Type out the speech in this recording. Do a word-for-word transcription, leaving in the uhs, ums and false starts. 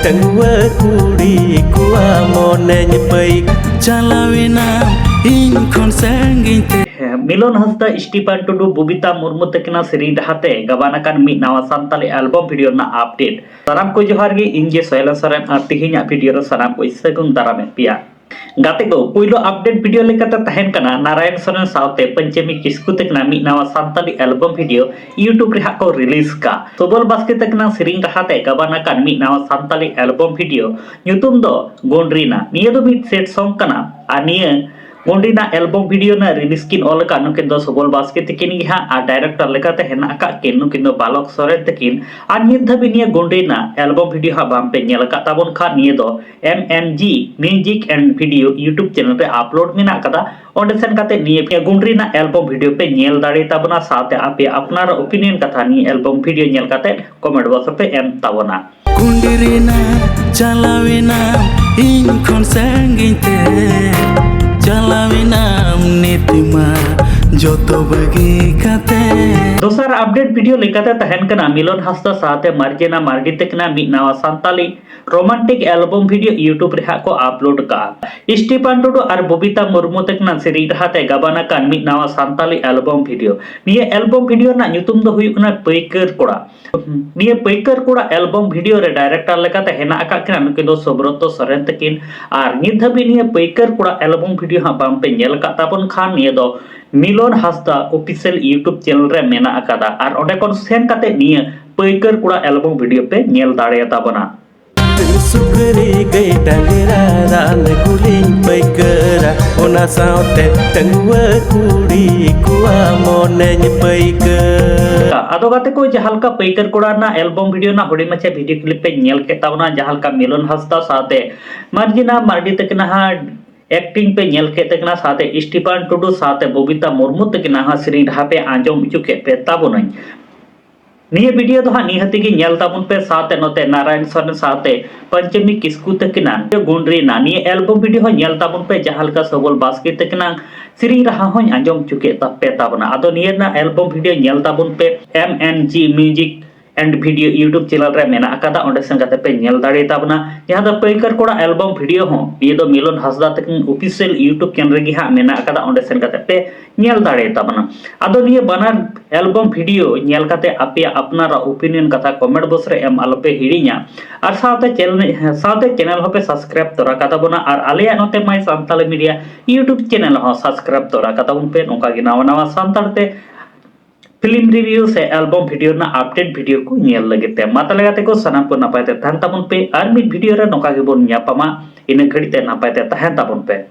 ᱰᱟᱺᱜᱩᱣᱟᱹ ᱠᱩᱲᱤ ᱠᱚᱣᱟᱜ ᱢᱚᱱᱮᱧ ᱯᱟᱹᱭ᱾ ᱪᱟᱞᱟᱣᱮᱱᱟ ᱤᱧ ᱠᱷᱚᱱ ᱥᱟᱺᱜᱤᱧ ᱛᱮ᱾ ᱦᱮᱸ, ᱢᱤᱞᱚᱱ ᱦᱟᱸᱥᱫᱟ, ᱥᱴᱤᱯᱷᱟᱱ ᱴᱩᱰᱩ, ᱵᱚᱵᱤᱛᱟ ᱢᱩᱨᱢᱩ ᱛᱟᱹᱠᱤᱱᱟᱜ ᱥᱮᱨᱮᱧ ᱨᱟᱦᱟᱛᱮ ᱜᱟᱵᱟᱱ ᱟᱠᱟᱱ ᱢᱤᱫ ᱱᱟᱣᱟ ᱥᱟᱱᱛᱟᱲᱤ ᱟᱞᱵᱚᱢ ᱵᱷᱤᱰᱤᱭᱳ ᱨᱮᱱᱟᱜ ᱟᱯᱰᱮᱴ᱾ ᱥᱟᱱᱟᱢ ᱠᱚ ᱡᱚᱦᱟᱨ ᱜᱮ, ᱤᱧ ᱜᱮ ᱥᱚᱭᱞᱟ ᱥᱚᱨᱮᱱ ᱟᱨ ᱛᱮᱦᱮᱧᱟᱜ ᱵᱷᱤᱰᱤᱭᱳ ᱨᱮ ᱥᱟᱱᱟᱢ ᱠᱚ ᱥᱟᱹᱜᱩᱱ ᱫᱟᱨᱟᱢᱮᱫ ᱯᱮᱭᱟ᱾ ᱜᱟᱛᱮ ᱠᱚ, ᱯᱩᱭᱞᱩ ᱟᱯᱰᱮᱴ ᱵᱷᱤᱰᱤᱭᱳ ᱞᱮᱠᱟᱛᱮ ᱛᱟᱦᱮᱱ ᱠᱟᱱᱟ ᱱᱟᱨᱟᱭᱚᱱ ᱥᱚᱨᱮᱱ ᱥᱟᱶᱛᱮ ᱯᱚᱧᱪᱚᱢᱤ ᱠᱤᱥᱠᱩ ᱛᱟᱹᱠᱤᱱᱟᱜ ᱢᱤᱫ ᱱᱟᱣᱟ ᱥᱟᱱᱛᱟᱲᱤ ᱟᱞᱵᱚᱢ ᱵᱷᱤᱰᱤᱭᱳ YouTube ᱨᱮ ᱦᱟᱸᱜ ᱠᱚ ᱨᱤᱞᱤᱡᱽ ᱠᱟ᱾ ᱥᱩᱵᱚᱞ ᱵᱟᱥᱠᱮ ᱛᱟᱹᱠᱤᱱᱟᱜ ᱥᱮᱨᱮᱧ ᱨᱟᱦᱟᱛᱮ ᱜᱟᱵᱟᱱ ᱟᱠᱟᱱ ᱢᱤᱫ ᱱᱟᱣᱟ ᱥᱟᱱᱛᱟᱲᱤ ᱟᱞᱵᱚᱢ ᱵᱷᱤᱰᱤᱭᱳ ᱧᱩᱛᱩᱢ ᱫᱚ ᱜᱚᱱᱰᱨᱤᱱᱟ᱾ ᱱᱤᱭᱟᱹ ᱫᱚ ᱢᱤᱫ ᱥᱮᱰ ᱥᱚᱝ ᱠᱟᱱᱟ ᱟᱨ ᱱᱤᱭᱟᱹ ᱜᱚᱱᱰᱨᱤᱱᱟ ᱟᱞᱵᱚᱢ ᱵᱷᱤᱰᱤᱭᱳ ᱨᱮᱱᱟᱜ ᱨᱤᱞᱤᱡᱽ ᱠᱤᱱ ᱚᱞ ᱟᱠᱟᱫ ᱱᱩᱠᱤᱱ ᱫᱚ ᱥᱩᱵᱚᱞ ᱵᱟᱥᱠᱮ ᱛᱟᱹᱠᱤᱱ ᱜᱮ ᱦᱟᱸᱜ ᱟᱨ ᱰᱟᱭᱨᱮᱠᱴᱚᱨ ᱞᱮᱠᱟᱛᱮ ᱦᱮᱱᱟᱜ ᱟᱠᱟᱫ ᱠᱤᱱ ᱱᱩᱠᱤᱱ ᱫᱚ ᱵᱟᱞᱚᱠ ᱥᱚᱨᱮᱱ ᱛᱟᱹᱠᱤᱱ᱾ ᱟᱨ ᱱᱤᱛ ᱫᱷᱟᱹᱵᱤᱡ ᱱᱤᱭᱟᱹ ᱜᱚᱱᱰᱨᱤᱱᱟ ᱟᱞᱵᱚᱢ ᱵᱷᱤᱰᱤᱭᱳ ᱦᱟᱸᱜ ᱵᱟᱝ ᱯᱮ ᱧᱮᱞ ᱟᱠᱟᱫ ᱛᱟᱵᱚᱱ ᱠᱷᱟᱱ ᱱᱤᱭᱟᱹ ᱫᱚ M N G Music and Video YouTube channel ᱨᱮ ᱟᱯᱞᱳᱰ ᱢᱮᱱᱟᱜ ᱟᱠᱟᱫᱟ᱾ ᱚᱸᱰᱮ ᱥᱮᱱ ᱠᱟᱛᱮ ᱱᱤᱭᱟᱹ ᱜᱚᱱᱰᱨᱤᱱᱟ ᱟᱞᱵᱚᱢ ᱵᱷᱤᱰᱤᱭᱳ ᱯᱮ ᱧᱮᱞ ᱫᱟᱲᱮ ᱛᱟᱵᱚᱱᱟ, ᱥᱟᱶᱛᱮ ᱟᱯᱮᱭᱟᱜ ᱟᱯᱱᱟᱨᱟᱜ ᱚᱯᱤᱱᱤᱭᱚᱱ ᱠᱟᱛᱷᱟ ᱱᱤᱭᱟᱹ ᱟᱞᱵᱚᱢ ᱵᱷᱤᱰᱤᱭᱳ ᱧᱮᱞ ᱠᱟᱛᱮ ᱠᱚᱢᱮᱱᱴ ᱵᱚᱠᱥ ᱨᱮᱯᱮ ᱮᱢ ᱛᱟᱵᱚᱱᱟ᱾ ᱜᱚᱱᱰᱨᱤᱱᱟ ᱪᱟᱞᱟᱣᱮᱱᱟ ᱤᱧ ᱠᱷᱚᱱ ᱥᱟᱺᱜᱤᱧ ᱛᱮ᱾ ᱪᱟᱞᱟᱣᱮᱱᱟᱢ ᱱᱤᱛ ᱢᱟ ᱡᱚᱛᱚ ᱵᱟᱹᱜᱤ ᱠᱟᱛᱮ᱾ ᱫᱚᱥᱟᱨ ᱟᱯᱰᱮᱴ ᱵᱷᱤᱰᱤᱭᱳ ᱞᱮᱠᱟᱛᱮ ᱛᱟᱦᱮᱱ ᱠᱟᱱᱟ ᱢᱤᱞᱚᱱ ᱦᱟᱸᱥᱫᱟ ᱥᱟᱶᱛᱮ ᱢᱟᱨᱡᱤᱱᱟ ᱢᱟᱨᱰᱤ ᱛᱟᱹᱠᱤᱱᱟᱜ ᱢᱤᱫ ᱱᱟᱣᱟ Santali romantic album video YouTube ᱨᱮ ᱦᱟᱸᱜ ᱠᱚ ᱟᱯᱞᱳᱰ ᱠᱟᱜᱼᱟ᱾ ᱥᱴᱤᱯᱷᱟᱱ ᱴᱩᱰᱩ ᱟᱨ ᱵᱚᱵᱤᱛᱟ ᱢᱩᱨᱢᱩ ᱛᱟᱹᱠᱤᱱᱟᱜ ᱥᱮᱨᱮᱧ ᱨᱟᱦᱟᱛᱮ ᱜᱟᱵᱟᱱ ᱟᱠᱟᱱ ᱢᱤᱫ ᱱᱟᱣᱟ ᱥᱟᱱᱛᱟᱲᱤ ᱟᱞᱵᱚᱢ ᱵᱷᱤᱰᱤᱭᱳ᱾ ᱱᱤᱭᱟᱹ ᱟᱞᱵᱚᱢ ᱵᱷᱤᱰᱤᱭᱳ ᱨᱮᱱᱟᱜ ᱧᱩᱛᱩᱢ ᱫᱚ ᱦᱩᱭᱩᱜ ᱠᱟᱱᱟ ᱯᱟᱹᱭᱠᱟᱹᱨ ᱠᱚᱲᱟ᱾ ᱱᱤᱭᱟᱹ ᱯᱟᱹᱭᱠᱟᱹᱨ ᱠᱚᱲᱟ ᱟᱞᱵᱚᱢ ᱵᱷᱤᱰᱤᱭᱳ ᱨᱮ ᱰᱟᱭᱨᱮᱠᱴᱚᱨ ᱞᱮᱠᱟᱛᱮ ᱦᱮᱱᱟᱜ ᱟᱠᱟᱫ ᱠᱤᱱᱟ ᱱᱩᱠᱤᱱ ᱫᱚ ᱥᱩᱵᱨᱚᱛᱚ ᱥᱚᱨᱮᱱ ᱛᱟᱹᱠᱤᱱ᱾ ᱟᱨ ᱱᱤᱛ ᱫᱷᱟᱹᱵᱤᱡ ᱱᱤᱭᱟᱹ ᱯᱟᱹᱭᱠᱟᱹᱨ ᱠᱚᱲᱟ ᱟᱞᱵᱚᱢ ᱵᱷᱤᱰᱤᱭᱳ ᱦᱟᱸᱜ ᱵᱟᱝ ᱯᱮ ᱧᱮᱞ ᱟᱠᱟᱫ ᱛᱟᱵᱚᱱ ᱠᱷᱟᱱ ᱱᱤᱭᱟᱹ ᱫᱚ ᱢᱤᱞᱚᱱ ᱦᱟᱸᱥᱫᱟ ᱚᱯᱷᱤᱥᱤᱭᱟᱞ YouTube ᱪᱮᱱᱮᱞ ᱨᱮ ᱢᱮᱱᱟᱜ ᱟᱠᱟᱫᱟ᱾ ᱟᱨ ᱚᱸᱰᱮ ᱠᱷᱚᱱ ᱥᱮᱱ ᱠᱟᱛᱮ ᱱᱤᱭᱟᱹ ᱯᱟᱹᱭᱠᱟᱹᱨ ᱠᱚᱲᱟ ᱟᱞᱵᱚᱢ ᱵᱷᱤᱰᱤᱭᱳ ᱯᱮ ᱧᱮᱞ ᱫᱟᱲᱮᱭᱟᱛᱟ ᱵᱚᱱᱟ᱾ ᱥᱩᱠᱨᱤ ᱜᱟᱹᱭ ᱰᱟᱝᱨᱟ ᱨᱟᱱ ᱠᱚᱞᱤᱧ ᱯᱟᱹᱭᱠᱟᱹᱨᱟ, ᱚᱱᱟ ᱥᱟᱶᱛᱮ ᱰᱟᱺᱜᱩᱣᱟᱹ ᱠᱩᱲᱤ ᱠᱚᱣᱟᱜ ᱢᱚᱱᱮᱧ ᱯᱟᱹᱭᱠᱟᱹᱨ᱾ ᱟᱫᱚ ᱜᱟᱛᱮ ᱠᱚ, ᱡᱟᱦᱟᱸ ᱞᱮᱠᱟ ᱯᱟᱹᱭᱠᱟᱹᱨ ᱠᱚᱲᱟ ᱨᱮᱱᱟᱜ ᱟᱞᱵᱚᱢ ᱵᱷᱤᱰᱤᱭᱳ ᱨᱮᱱᱟᱜ ᱦᱩᱰᱤᱧ ᱢᱟᱪᱷᱟ ᱵᱷᱤᱰᱤᱭᱳ ᱠᱞᱤᱯ ᱯᱮ ᱧᱮᱞ ᱠᱮᱫ ᱛᱟᱵᱚᱱᱟ, ᱡᱟᱦᱟᱸ ᱞᱮᱠᱟ ᱢᱤᱞᱚᱱ ᱦᱟᱸᱥᱫᱟ ᱥᱟᱶᱛᱮ ᱢᱟᱨᱡᱤᱱᱟ ᱢᱟᱨᱰᱤ ᱛᱟᱹᱠᱤᱱᱟᱜ ᱦᱟᱸᱜ ᱮᱠᱴᱤᱝ ᱯᱮ ᱧᱮᱞ ᱠᱮᱫ ᱛᱟᱹᱠᱤᱱᱟ, ᱥᱟᱶᱛᱮ ᱥᱴᱤᱯᱷᱟᱱ ᱴᱩᱰᱩ ᱥᱟᱶᱛᱮ ᱵᱚᱵᱤᱛᱟ ᱢᱩᱨᱢᱩ ᱛᱟᱹᱠᱤᱱᱟᱜ ᱦᱚᱸ ᱥᱮᱨᱮᱧ ᱨᱟᱦᱟ ᱯᱮ ᱟᱸᱡᱚᱢ ᱦᱚᱪᱚ ᱠᱮᱫ ᱯᱮ ᱛᱟᱵᱚᱱᱟᱹᱧ᱾ ᱱᱤᱭᱟᱹ ᱵᱷᱤᱰᱤᱭᱳ ᱫᱚ ᱦᱟᱸᱜ ᱱᱤᱦᱟᱹᱛ ᱜᱮ ᱧᱮᱞ ᱛᱟᱵᱚᱱ ᱯᱮ, ᱥᱟᱶᱛᱮ ᱱᱚᱛᱮ ᱱᱟᱨᱟᱭᱚᱱ ᱥᱚᱨᱮᱱ ᱥᱟᱶᱛᱮ ᱯᱚᱧᱪᱚᱢᱤ ᱠᱤᱥᱠᱩ ᱛᱟᱹᱠᱤᱱᱟᱜ ᱜᱩᱱᱰᱨᱤ ᱨᱮᱱᱟᱜ ᱱᱤᱭᱟᱹ ᱟᱞᱵᱚᱢ ᱵᱷᱤᱰᱤᱭᱳ ᱦᱚᱸ ᱧᱮᱞ ᱛᱟᱵᱚᱱ ᱯᱮ, ᱡᱟᱦᱟᱸ ᱞᱮᱠᱟ ᱥᱩᱵᱚᱞ ᱵᱟᱥᱠᱮ ᱛᱟᱹᱠᱤᱱᱟᱜ ᱥᱮᱨᱮᱧ ᱨᱟᱦᱟ ᱦᱚᱸᱧ ᱟᱸᱡᱚᱢ ᱦᱚᱪᱚ ᱠᱮᱫ ᱛᱟᱯᱮ ᱛᱟᱵᱚᱱᱟ᱾ ᱟᱫᱚ ᱱᱤᱭᱟᱹ ᱨᱮᱱᱟᱜ ᱟᱞᱵᱚᱢ ᱵᱷᱤᱰᱤᱭᱳ ᱧᱮᱞ ᱛᱟᱵᱚᱱ ᱯᱮ, M N G Music and video YouTube channel ᱨᱮ ᱢᱮᱱᱟᱜ ᱟᱠᱟᱫᱟ, ᱚᱸᱰᱮ ᱥᱮᱱ ᱠᱟᱛᱮ ᱯᱮ ᱧᱮᱞ ᱫᱟᱲᱮ ᱛᱟᱵᱚᱱᱟ᱾ ᱡᱟᱦᱟᱸ ᱫᱚ ᱯᱟᱹᱭᱠᱟᱹᱨ ᱠᱚᱲᱟ album video ᱦᱚᱸ ᱱᱤᱭᱟᱹ ᱫᱚ ᱢᱤᱞᱚᱱ ᱦᱟᱸᱥᱫᱟ ᱛᱟᱹᱠᱤᱱ official YouTube channel ᱨᱮᱜᱮ ᱦᱟᱸᱜ ᱢᱮᱱᱟᱜ ᱟᱠᱟᱫᱟ, ᱚᱸᱰᱮ ᱥᱮᱱ ᱠᱟᱛᱮ ᱯᱮ ᱧᱮᱞ ᱫᱟᱲᱮ ᱛᱟᱵᱚᱱᱟ᱾ ᱟᱫᱚ ᱱᱤᱭᱟᱹ ᱵᱟᱱᱟᱨ album video ᱧᱮᱞ ᱠᱟᱛᱮ ᱟᱯᱮᱭᱟᱜ ᱟᱯᱱᱟᱨᱟᱜ opinion ᱠᱟᱛᱷᱟ comment box ᱨᱮ ᱮᱢ ᱟᱞᱚᱯᱮ ᱦᱤᱲᱤᱧᱟ, ᱟᱨ ᱥᱟᱶᱛᱮ channel ᱥᱟᱶᱛᱮ channel ᱦᱚᱸᱯᱮ subscribe ᱛᱚᱨᱟ ᱠᱟᱛᱟ ᱵᱚᱱᱟ, ᱟᱨ ᱟᱞᱮᱭᱟᱜ ᱱᱚᱛᱮ My Santali Media YouTube channel ᱦᱚᱸ subscribe ᱛᱚᱨᱟ ᱠᱟᱛᱟ ᱵᱚᱱ ᱯᱮ᱾ ᱱᱚᱝᱠᱟ ᱜᱮ ᱱᱟᱣᱟ ᱱᱟᱣᱟ ᱥᱟᱱᱛᱟᱲ ᱛᱮ film review ᱥᱮ album video ᱨᱮᱱᱟᱜ update video ᱠᱚ ᱧᱮᱞ ᱞᱟᱹᱜᱤᱫ ᱛᱮ᱾ ᱢᱟ ᱛᱟᱦᱞᱮ ᱜᱟᱛᱮ ᱠᱚ, ᱥᱟᱱᱟᱢ ᱠᱚ ᱱᱟᱯᱟᱭ ᱛᱮ ᱛᱟᱦᱮᱱ ᱛᱟᱵᱚᱱ ᱯᱮ, ᱟᱨ ᱢᱤᱫ video ᱨᱮ ᱱᱚᱝᱠᱟ ᱜᱮᱵᱚᱱ ᱧᱟᱯᱟᱢᱟ᱾ ᱤᱱᱟᱹ ᱜᱷᱟᱹᱲᱤᱡ ᱛᱮ ᱱᱟᱯᱟᱭ ᱛᱮ ᱛᱟᱦᱮᱱ ᱛᱟᱵᱚᱱ ᱯᱮ᱾